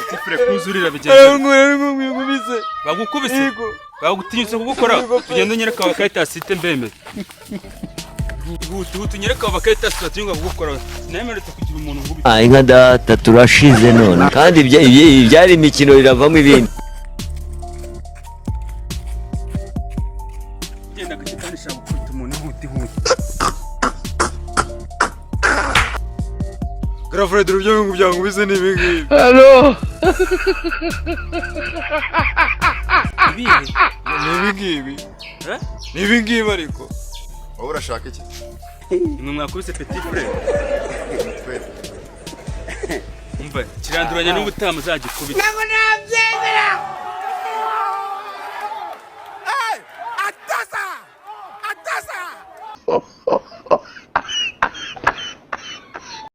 Tifure kuzurira bigenze. Nkubise. Bagukubise? Yego. Bagutinyutse kugukora? Yego pe. Tugende unyereke abakaritasi ite mbemeye. Ihute ihute unyereke abakaritasi batinyuka kugukora. Sinemeretse kugira umuntu ngubita. Ah, inka data turashize none kandi ibyari imikino biravamo ibindi. Genda gake kandi shaka gukubita umuntu, ihute ihute. Garafure, dore ibyo bintu byankubise ni ibi ngibi. Ibihe? Ni ibi ngibi. Eh? Ni ibi ngibi ariko. Wowe urashaka iki? Nimwe mwakubise petit frere? Twebwe. Umva, kiranduranya n'ubutaha muzagikubita. Ntabwo nabyemera.